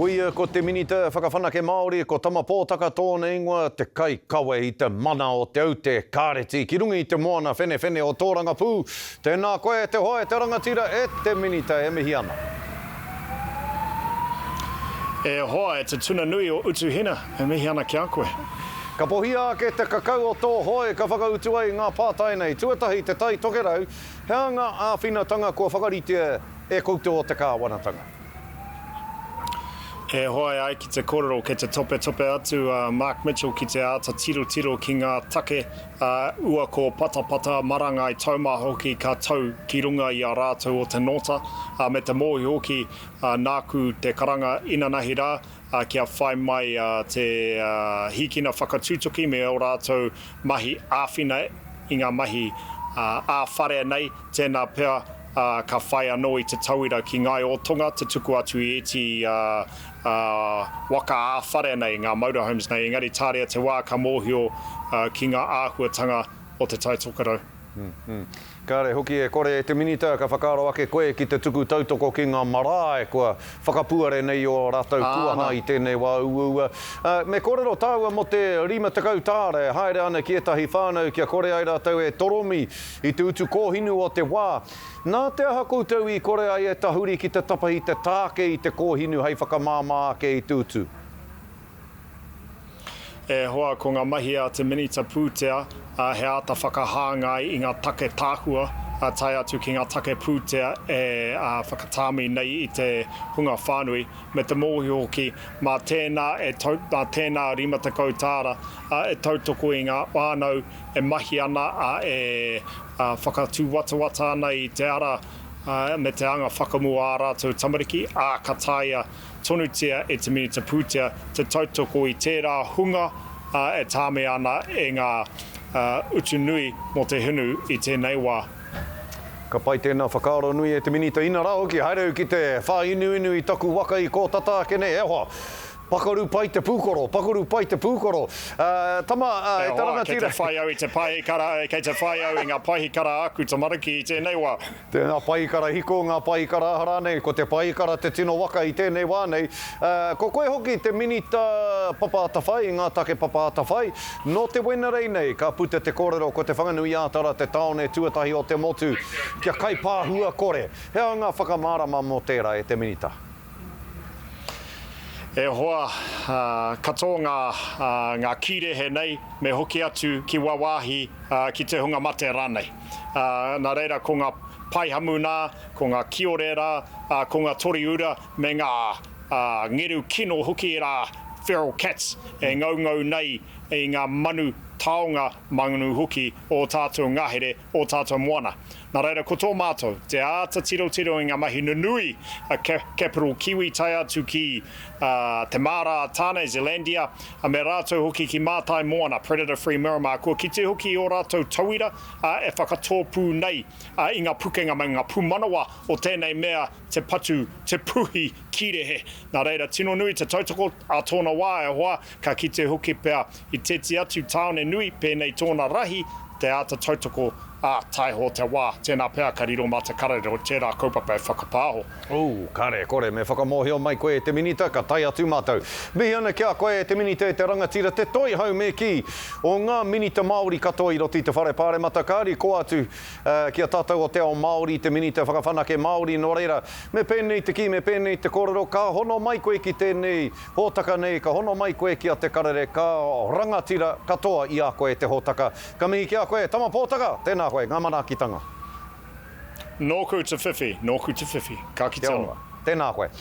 Koia ko te Minita Whakawhanake Māori, ko Tama Pōtaka tōna ingoa, te kaikawe i te mana o Te Aute Kāreti ki runga i te moana whenewhene o Tōrangapū. Tēnā koe e te hoa, e te rangatira, e te Minita e mihi ana. E hoa, e te tuna nui o Utuhina, e mihi ana ki a koe. Kapohia ake te kakau o tō hoe ka whakautu ai ngā pātai nei. Tuatahi, Te Tai Tokerau, he aha ngā āwhinatanga kua whakaritea e koutou o te kāwanatanga? E hoa e ai ki te kōrero kei te topetope atu a Mark Mitchell ki te āta tirotiro ki ngā take ua ko patapata, marangai, taumaha hoki ka tau ki runga i a rātou o te nōta, me te mōhio hoki nāku te karanga inanahi rā kia whai mai te hīkina whakatutuki me ō rātou mahi āwhina i ngā mahi ā-whare nei, tēnā pea ka whai anō i te tauira ki Ngāi Ōtonga te tuku atu i ēti waka ā-whare nei, ngā motorhomes nei, engari tāria te wā ka mōhio ki ngā āhuatanga o Te Tai Tokerau. Kāre hoki e kore e te Minita ka whakaaro ake koe ki te tuku tautoko ki ngā marae kua whakapuare nei ō rātou kuaha i tēnei wā uaua. Me kōrero tāua mō te 50 tāra e haere ana ki ētahi whānau kia kore ai rātou e toromi i te utu kōhinu o te wā. Nā te aha koutou i kore ai e tahuri ki te tapahi te tāke i te kōhinu hei whakamāmā ake i te utu? E hoa, ko ngā mahi a te Minita Pūtea he āta whakahāngai i ngā take tahua, tae atu ki ngā take pūtea e whakatāmi nei i te hunga whānui, me te mōhio hoki mā tēnā e mā tēnā 50 tāra e tautoko i ngā whānau e mahi ana, e whakatūwatawata ana i te ara me te anga whakamua ā rātou tamariki, ā, ka taea tonutia e te Minita Pūtea te tautoko i tērā hunga e tāmia ana e ngā utu nui mō te hinu i tēnei wā. Ka pai tēnā whakaaro nui e te Minita, inarā hoki, haere au ki te whāinuinu i taku waka i kō tata ake nei, e hoa, pakaru pai te pūkoro, pakaru pai te pūkoro, tama, e te rangatira. E hoa, kei te whai au i te paihikara, kei te whai au i ngā paihikara āku tamariki i tēnei wā. Ngā paihikara hiko, ngā paihikara aha rānei, ko te paihikara te tino waka i tēnei wā nei. Ko koe hoki te Minita Papa Atawhai i ngā take Papa Atawhai. Nō te Wenerei nei ka puta te kōrero ko Te Whanganui-ā-Tara te tāone tuatahi o te motu kia kaipāhua kore. He aha ngā whakamārama mō tērā e te Minita? E hoa, katoa ngā, ngā kīrehe nei me hoki atu ki wāwāhi, ki te hunga mate rānei. Nā reira ko ngā paihamu nā, ko ngā kiore rā, ko ngā toriura me ngā ngeru kino hoki rā, feral cats, e ngaungau nei i ngā manu taonga manu hoki o ō tātou ngahere, ō tātou moana. Nā reira ko tō mātou, te āta tirotiro i ngā mahi nunui a Capital Kiwi tae atu ki Te Māra a Tāne, Zealandia, me rātou hoki ki Mātai Moana, Predator Free Miramar. Kua kite hoki i ō rātou tauira e whakatōpū nei i ngā pukenga me ngā pūmanawa o tēnei mea te patu, te puhi kīrehe. Nā reira, tino nui te tautoko ā tōna wā e hoa, ka kite hoki pea i tēti atu tāone nui pēnei tōna rahi, te āta tautoko, ā, tae ho te wā, tēnā pea ka riro mā te karere o tērā kaupapa e whakapāho. Ooh, kare e kore, me whakamōhio mai koe e te Minita, ka tae atu mātou. Mihi ana ki a koe e te Minita e te rangatira, te toihau me kī, o ngā Minita Māori katoa i roto i te Whare Pāremata, kāri kō atu ki a tātou o te ao Māori, te Minita Whakawhanake Māori, nō reira, me pēnei te kī, me pēnei te kōrero, ka hono mai koe ki tēnei hōtaka nei, ka hono mai koe ki a Te Karere, ka rangatira katoa i a koe te hōtaka. Ka mihi ki a koe, Tama Pōtaka, tēnā koe, ngā manaakitanga. Nōku te whiwhi, nōku te whiwhi. Ka kite anō. Tēnā koe.